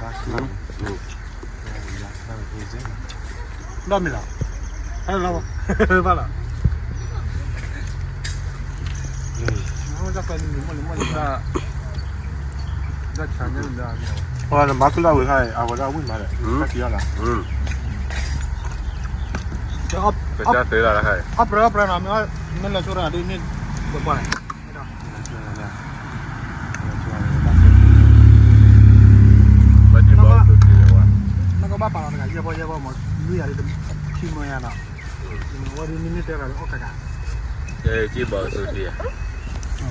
ဒီးမ့ၢ်လီၤ, ဟဲလီၤ, ဘၣ်လီၤ, တၢ်ဆါန့ၣ် မ့ၢ်လီၤ, အဝဲမၤကလီဝဲခါအံၤ အဝဲဒၣ်ဝံၣ်မးဒီး တၢ်ကံၤအီၣ်လီၤ, ပတၢ်သ့လီၤတခါအံၤ, အပြၢအပြၢနီၤ, မ့ၢ်လီၤဆိရၤဒ်န့ၣ်, ပပှၢ် နကဘၣ်ပာ်လီၤတဂၤ ယဲၢ်ဘီယဲၢ်ဘီမး, လွံၢ်ယၤဒ် ထံမၢယၤနီၤ, ဝဲဒ်န့ၣ်န့ၣ်တဲရၤလၢအီၣ်ကကး, က့ဘီကသိးတံၢ်,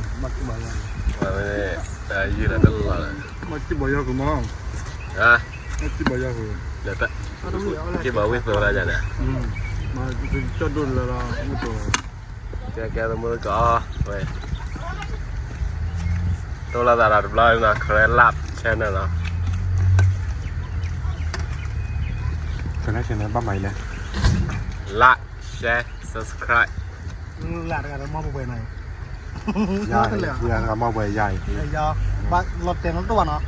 ဘၣ်က့ဘီယဲၢ်, ယုၢ်လီၤတလီၤလီၤ, ဘၣ်က့ဘီယဲၢ်ဃုာ်မး, ဘၣ်က့ဘီယဲၢ်ဃုာ်, က့ဘီဝံၣ်သိလီၤယၤန့ၣ်, ကၠီၣ်ဒိၣ်လၢလီၤ, ကဲကဲသမုၢ်ကီးဝဲ, တိၢ်လိာ်သးဒီးတဘျီနီၤ Karen Love Channel လီၤ, ကနဲၣ်ဆ့န့ၣ်ဘၣ်မၤအံၤလဲၣ်, like share subscribe, လၢတဂၤဒီးမီၢ်ပဝဲနီၤ, ယၤတဂၤမီၢ်ပဝဲယၤအံၤ, ဘၣ်လီၤတဲာ်နီတအိၣ်ဘၣ်နီၤ,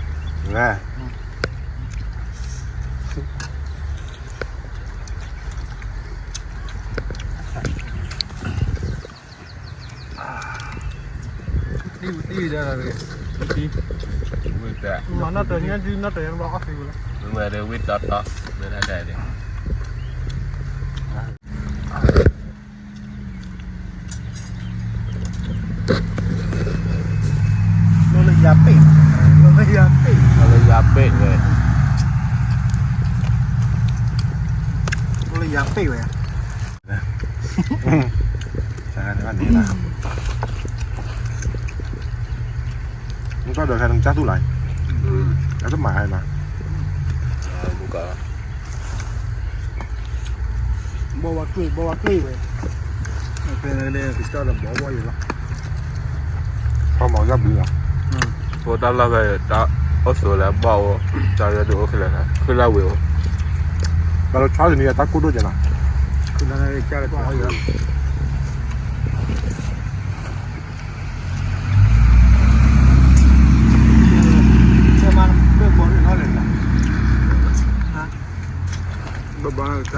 လဲၣ် တံၢ်ဝံၤတံၢ်ဝံၤဒီး, ဝံၤတၢ်, မၤနီၣ်တၢ်ညါဒုးနီၣ်တၢ်ညါဘၣ်အီၣ်သံဝဲလၢ, ဝံၤမ့ၢ်ဒီးဝံၤတီတီ, မ့ၢ်တၢ်ဒ်, လၢယၤပ့ၢ်, လၢယၤပ့ၢ်, လၢယၤပ့ၢ်ဝဲ, လၢယၤပ့ၢ်ဝဲ, နကဒီးခဲနကစၢ်သူၣ်လၢ်, အတမၤဟဲမး, ဘီဝါကျ့ၣ် ဘီဝါကျ့ၣ်ဝဲ, ဖဲန့ၣ်ကစၢ်ဒီးဘီဝါယံၤလီၤ, ထီမီၤကဘုလီၤ, ဖိတၢ်လီၢ်ဖဲ တၢ်အိၣ်ဆိးလၢဘီၣ်အိၣ်, တၢ်လၢဒုးအိၣ်ခဲလၢာ်, ခုလၢဝ့ၤအိၣ်, ဘၣ်လီၤဆီလၢန့ၣ်တၢ်ကိၢ်ဒိၣ်ကဲနီၤ, ခုလၢကစၢ်လၢကွၢ်အီၤယံၤလီၤ. ဆဲမးဘၣ်ဘီန့ၣ်နီၢ်လဲၣ်,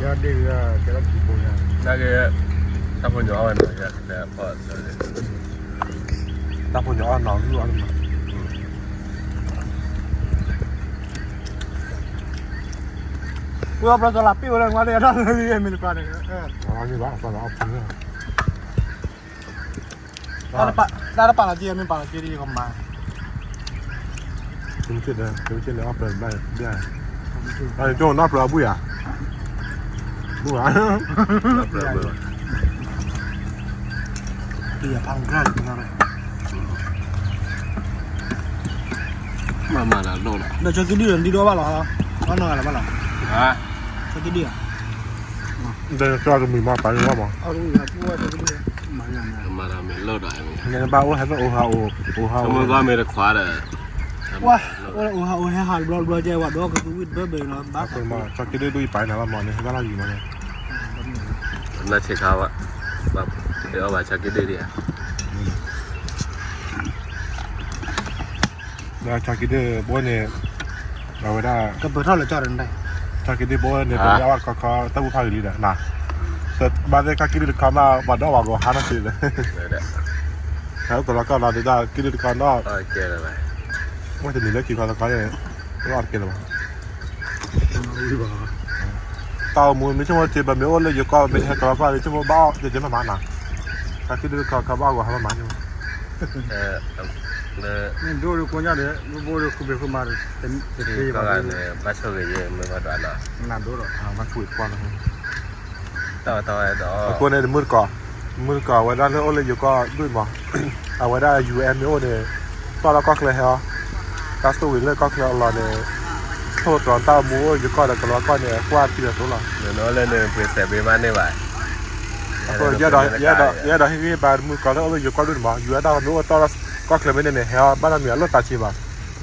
ယဒ့ၣ်ကဲလီၤကံပိညါ, နာ်က့, တၢ်ဖိညီအီၣ်နီၤ, ယတဲဖီၣ်, တၢ်ဖိညီအီၣ်နီၤ, လူအီၣ်နီၤ, ဝဲအဘျီကလၤပ့ၣ်ဝဲလၢ ငါဒ့ၣ်အတၢ်လၢလံမ့ၢ်တကွၢ်န့ၣ်, အီၣ်ဖု, တၢ်တပာ်လီၤက့ မ့ၢ်ပာ်လီၤက့ဒ်ယကမၤ, ကမ့ၢ်က့န့ၣ် အီၣ်ပျၢၤဘၣ်, ကၠိနၢ်ပျၢၤအဘှံးဧါ, ဘှံးဧါ, ပယၤဖးကရၢ်လံ, မၤမၤလၢအဒိၣ်လီၤ, ဒီးကၠီက့ဒုၣ်ဒီးဒ်ဒီဘၣ်လီၤ, အနီၢ်ဂၤလၢၤဘၣ်လီၤ, ကၠီက့ဒုၣ်ဧါ, ဒီးကၠီကမံၤမၤပာ်န့ၣ်ဘၣ်မး, မၤမၤလၢအမ့ၢ်လၢဒီး, နဘၣ်အိၣ်ဟဲသၣ်အိၣ်ဟးအိၣ်, အိၣ်ဟးအိၣ်, မ့ၢ်တခွါဒီး, ဝဲ, အိၣ်ဟးအိၣ်ဟဲဟးတဘျီတဘျီကဲဝဲဒီးကသူဝံၣ်တဘၢဘၢလီၤ, ဘၣ်, ကၠီက့ဒုၣ်ဒိၣ်ယပာ်န့ၣ်လီၤမး နဟဲဘၣ်လၢယံၤမးန့ၣ်, နဆ့ခါဘၣ်, ဘၣ်, အီၣ်ဘၣ်ကၠီက့ဒုၣ်ဒံးဧါ ဒီးကၠီက့ဒုၣ်ဘိန့ၣ်, အဝဲဒၣ်, ကပၢၤထီၣ်လၢကၠီဒီး, ကၠီက့ဒုၣ်ဘိန့ၣ် ပမ့ၢ်အဝဲကခီတၢ်ဘူၣ်ဖးဂ့ၤလံဒီး, ဘၣ်သ့ၣ်ကၠီက့ဒုၣ်တခီမး ပှၤဒီးဝဲဂီၤဟါနီၢ်က့လၢ, ဟဲအိၣ်ကလီကီၢ်လီၤဒုးတၢ်က့ဒုၣ်တခီနီၢ်, ဝဲတနံၤလၢခံခီတခီန့ၣ်, လီၢ်တကဲလၢၤဘၣ် တၢ်အိၣ်မူမ့ၢ်ဆိကမိၣ်က့ ပမ့ၢ်အိၣ်လၢယိၤကီၢ် ပမ့ၢ်တဟဲကလီကီၢ်န့ၣ် ဆိကမိၣ်ဘၣ်အီၣ်ကဲကဲမးမးနီၤ, ကၠီက့ဒုၣ်တခီခီဘၣ်ဂီၤဟါမးမး, မ့ၢ်ဒိၣ်ဒိၣ်ကိးညါဒီး ဘိဘိဒီးဃုဘ့ၣ်ဃုမၤဒီး, ဘၣ်ဆိၣ်ဂ့ၤယဲ မ့ၢ်ဘၣ်ဒွးနီၤ, နဒိၣ်ဒီး, ဘၣ်ဆိၣ်ဂ့ၤတပှၢ်လီၤ, တၢ်ဝဲတၢ်ဝဲဒီး, အဃိန့ၣ် မုၢ်တကိး, မုၢ်တကိးအဝဲဒၣ်လၢအိၣ်လၢယိၤကီၢ်ဒိၣ်မး, အဝဲဒၣ် ယူၢ်အ့ၣ် မ့ၢ်အိၣ်န့ၣ်, တီၢ်လၢကီၢ်ချၢဟဲအီၤ, တၢ်ဆိၣ်ဂ့ၤလၢကီၢ်ချၢအလီၢ်န့ၣ်, ထိၣ်သတြီၤတၢ်အိၣ်မူအိၣ်ယိၤကီၢ်ဒီးကလီကီၢ်န့ၣ် အကွၢ်ထံဒီးသိလီၤ, နလၢန့ၣ်ပှ့ၤစဲးဘ့မးန့ၢ်ဘၣ်, အဃိ ယအဲၣ်ဒိးဟ့ၣ်ဂံၢ်ဘါမုၢ်တကိးလၢအိၣ်လၢယိၤကီၢ်ဒိၣ်န့ၣ်မး ယူၢ်အ့ၣ် တၢ်မ့ၢ်အိၣ်တီၢ်လၢကီၢ်ချၢမ့ၢ်န့ၣ်န့ၣ် ဟဲအီၤဘၣ်နီတမံၤအလီၢ်တၢ်ဆံးဘၣ်,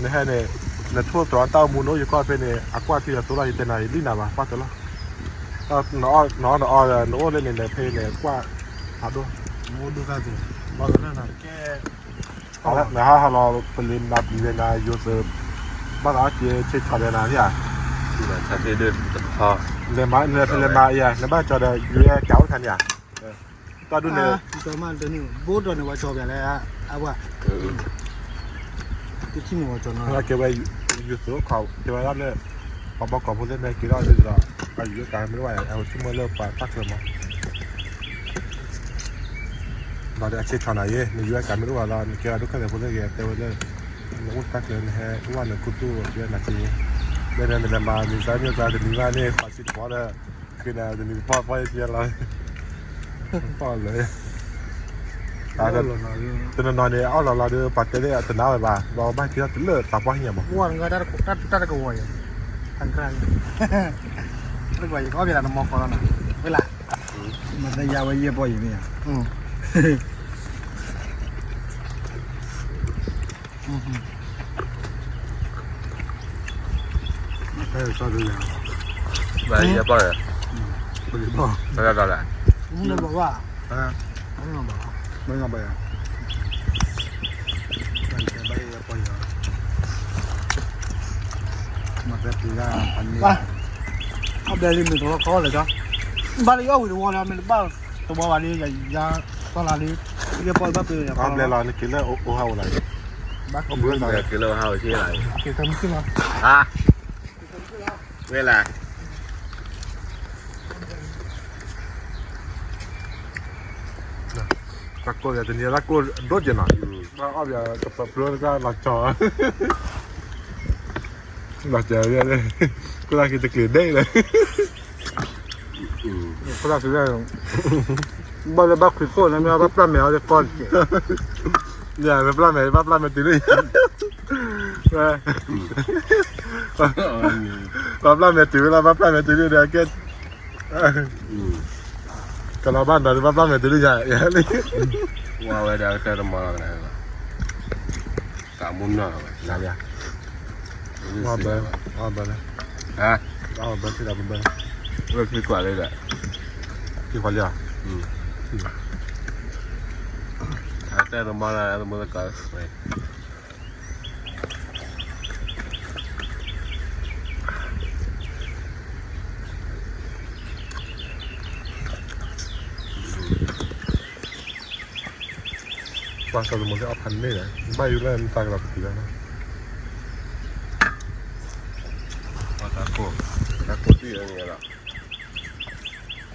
နဟဲန့ၣ်, နထိၣ်သတြီၤတၢ်အိၣ်မူနအိၣ်ယိၤကီၢ်ဖဲန့ၣ် အကွၢ်ထံဒီးသိလီၤ ယတဲနၤ ယလံၣ်နၤဘၣ် ကွၢ်တၢ်လီၤ, နအီၣ်နအီၣ်နအီၣ်ဒီး နအိၣ်လၢန့ၣ်ဒီးဖဲန့ၣ် ကွၢ်ဖးဒိၣ်, နဟးဟးလီၤ ပလံၤမၤပျံၤဝဲနၤ ယိၤသုး, ဘၣ်သးအီၣ်က့ဆ့ဆီၣ်ဒီးနၤန့ၣ်ဧါ, လဲၤမၤနဖဲလဲၤမၤအံၤဧါ နဘၣ်ကၠီဒီး ယူၢ်အ့ၣ် ကးအိၣ်တခါန့ၣ်ဧါ, တၢ်ဒိၣ်န့ၣ် ဘိးတီၤန့ၣ် ပှၤကၠီပၠးလဲၣ်, အဝဲ, တထံၣ်မ့ၢ်ပှၤကၠီနီၤ, ကဲဝဲ, ယူၤသုးအိၣ်ခိး ကဲဝဲဒၣ်လၢ, ပှၤဘီကီၢ်ဖိသ့ၣ်မ့ၢ်က့ၤထီၣ်ဒ်သိးဒီး, ပှၤယူၤကးမ့ၢ်တအိၣ်ဘၣ် အဝဲဆိကမိၣ်လၢပှၤတၢ်ချၢမး, ဒီးအဆ့ၣ်ဆီၣ်နၤယဲ နယူၤကးမ့ၢ်တအိၣ်ဘၣ်လီၤ နကဲဒၣ်ဒိၣ်ခဲလၢာ်ဖိသ့ၣ်ဂ့ၤ တဲဝဲလၢ, နအိၣ်တၢ်ချၢနဟဲအိၣ်ဘၣ်န့ၣ် ခူသူၣ်ကဲနၤက့ၤ, လၢနလဲၤမၤမ့ၤသးမ့ၢ်သးတနံၤဘၣ်န့ၣ် ပှၤစံတဘီလၢ, ဃ့နၤတနံၤတပီၢ်ပီၢ်ယဲၢ်ကဲလီၤ, ပီၢ်လၢ တနီၤနီၤန့ၣ် အီၣ်လီၤလီၤဒီး ပှၤတဲလၢအတနာ်ဝဲဘၣ် ဘၣ်ဘၣ်က့ၤထီၣ်တုၤလၢတၢ်ပီၢ်ဟံၣ်မး, တၢ်တကဝီၤယဲၢ်, တၢ်တကဝီၤယဲၢ် ကီၢ်ပယၤနမီၤကီးလီၤနီၤ, ဝဲလၢ, မၤသးယါဝဲယဲၢ်ပီၢ်ယဲၢ်မ့ၢ်ယါ, ဖဲစီတယါ, ဘၣ်ယဲၢ်ပီၢ်ယဲၢ်, ပယီၤပီၢ်, ဖဲလၢကီးလဲၣ်, မ့ၢ်ဘၣ်ဘၣ်, မ့ၢ်ဘၣ်ဘၣ်ယါ, ဘၣ်ယဲၢ်ပီၢ်ယဲၢ်, မၤသးပျံၤဒၣ်, အဘျဲၣ်လံမ့ၢ်တလီၤကီလၢာ်ကီ, ဘၣ်လၢယအီၣ်ဝံၤတဝီလၢမ့ၢ်တဘၣ်, တဝီဘၣ်လံ, ယၤ, သီလါလံ, ယဲၢ်ပီၢ်ဘၣ်ပျံၤ, အဘျဲၣ်လီၤ နက့ၤလၢအိၣ်ဟးအိၣ်လၢ, ဘၣ်က့ၤလၢအိၣ်ဟးအိၣ်က့ၤလၢ, က့ၤတမုၢ်လီၤ, ဝဲလၢ တၢ်ကိၢ်ယၤတနံၤတၢ်ကိၢ်ဒိၣ်က့ၤနီၤ, ဘၣ်အီၣ်ဘၣ်ကပၢၤပျၢၤတၢ်လီၤကၠီ, လီၤကၠီ, ကိၢ်တၢ်က့ၤတကျ့ၤဒဲးလၢ, ကိၢ်တၢ်က့ၤဒဲး, ဘၣ်လၢဘၣ်ခွံခိၣ်န့ၣ်မ့ၢ်ဘၣ်ပျၢ်မဲာ်အီၤလၢကီၢ်တက့ၢ်, မ့ၢ်ပျၢ်မဲာ် ဘၣ်ပျၢ်မဲာ်တုၤလၢ ဘၣ်ပျၢ်မဲာ်တုၤလၢဒီးကဲ, ကလီၤဘၣ်ဒီးဘၣ်ပျၢ်မဲာ်တုၤလၢယၤ, ဝဲဝဲဒၣ်ကတၢၢ်တမီၤလီၤ, ကမူနီၢ်လီၤဝဲ, ဘၣ်, ဘၣ်လၢ, ဘၣ်ဘၣ်, ဝဲဖံကွၢ်လၢဒၣ်, ဖံကွၢ်လၢ, ကတၢၢ်တမီၤလီၤ မူသကိး ဝဲ တၢ် ပှၤစီၤလိမိၤလၢအီၣ်ဖးန့ၢ်ဒီး ဘၣ်ယိၣ်လၢနသးကလီၤကသံလီၤနီၤ. တၢ်ကိၢ်, တၢ်ကိၢ်သံၣ်အံၤလီၤ.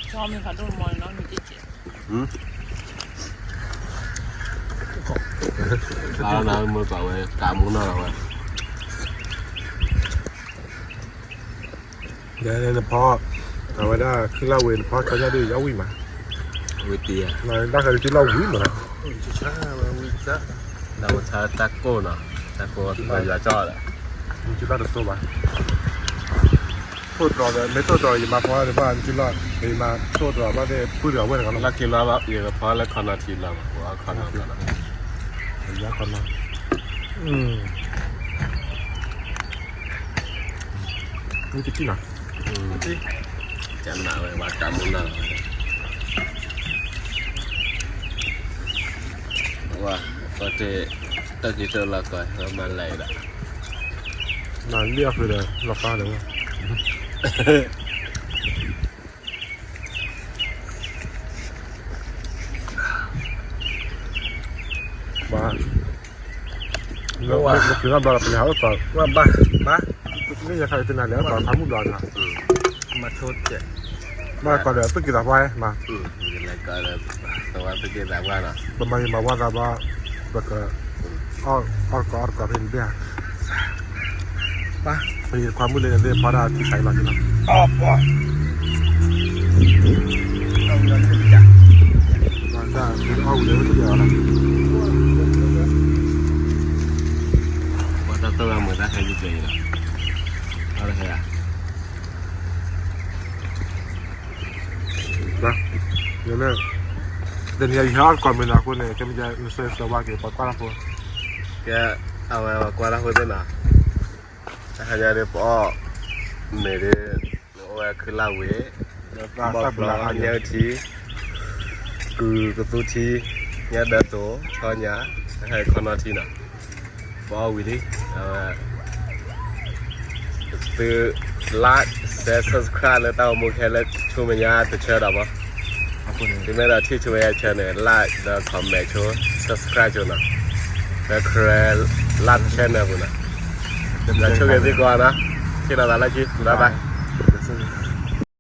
ကၠီမ့ၢ်ဖးဒိၣ်မီၤနီၤ မ့ၢ်ကဲကဲ. ဟမ်, အါနၤမ့ၢ်ပာ်ဝဲ ကးမူနီၤလီၤဝဲ. နဖီ, အဝဲဒၣ် ခုလၢ်ဝ့ၤ နဖီဆီညၣ်ဒ်ယအီၣ်ဝံၣ်မး, ဝံၣ်တံၢ်ဧါ, တၢ်ဃးဒ်လီၢ်ဝံၣ်မးနီၤ, နဝဲဆါတၢ်ကိၢ်နီၤ, တၢ်ကိၢ်ဘၣ်ယွၤကၠီဒီး, နကလီၢ်တစိဘၣ်, တိၢ်တြီၤဒီး မ့ၢ်တိၢ်တြီၤ ယမၤဖီလၢဘၣ် နကလီၢ်, ယမၤတိၢ်တြီၤဘၣ်သ့ၣ် ပုၢ်တဂၤဝဲၢ်တဂၤလီၤ, လၢက့ၤလီၤဘၣ် ယကဖီလၢခီနီၤထံလီၤ, ခီနီၤ, ခီနီၤ, ယခီနီၤ, မ့ၢ်တထံၣ်နီၤ, ကနၣ်ဝဲ ပှၤကးမူနီၤလီၤ, ဝဲ, တၢ်က့ၤတၢ်လီၤကီး မၤလဲၤဒီး, မၤလံအီၣ်ဃုာ်ဒီး လီၤဖးဒီးဝဲ ဘၣ်, လၢပျၢၤနီတဘျီဒီး ပလဲၤဟးအိၣ်သီ, ဘၣ်, ဘၣ်, မ့ၢ်ယခါအံၤတနၤလဲၤအိၣ်သီဖးမုၢ်ဘျီနီၤ, မၤဆိကဲး, ဘၣ်ကီးဒီး သုးက့သးပှၢ်မး, ပမၤဂ့ၤမၤဝါသးဘၣ်, ပမၤဂ့ၤမၤဝါသးဘၣ်, ပက အီၣ်တကီးအီၣ်တကီးဖဲန့ၣ်ဒၣ်, ပယံၤခွါမုၣ်လၢန့ၣ်သ့ၣ်ဖီဒၣ်ထံဆးလီၤက့ၤလီၤ, အီၣ်ဝံၤလၢဝဲတက့ၢ်လီၤ, ပှၤတၢ်တိၢ်ဝဲမုာ်တၢ်ဟဲယကဲအံၤလီၤ, အီၣ်တဟဲဧါ တနံၤအံၤဟဲအီၣ်တကီၢ်မ့ၢ်နီၤအဃိန့ၣ် ကဲမ့ၢ်ကဲနဆၢစၢဝါက့ၤ ပှၤကွၢ်တၢ်ဖိ, ကဲ, အဝဲပှၤကွၢ်တၢ်ဖိသ့ၣ်နီၤ, တဟါညါဒ်ပအီၣ်မ့ၤဒ်, နအိၣ်ဝဲခုလၢ်ဝ့ၤ, ဘီၣ်ဖျီ, ညၣ်အုၣ်ထံ, ကုၤကသူထံ, ညၣ်ဒၢတိၤ, ဆီညၣ်, တဟါခီနီၤထံနီၤ, ပအီၣ်ဝံၤလံ, အဝဲ သု like, share, subscribe လၢတၢ်အိၣ်မူခဲလၢာ် ဆူမဲာ်ညါတဆၢဒီးမး, သုမ့ၢ်ဒီးထံၣ်ဆူမဲာ်ညါတဆၢန့ၣ် like ဒီး comment ဆိ subscribe ဆိနီၤ, လၢ Karen Love Channel ပူၤနီၤ, ဒီးဆိၣ်ဂ့ၤသုကိးဂၤနီၤ, ထံၣ်လိာ်သးလၢခံ, bye bye.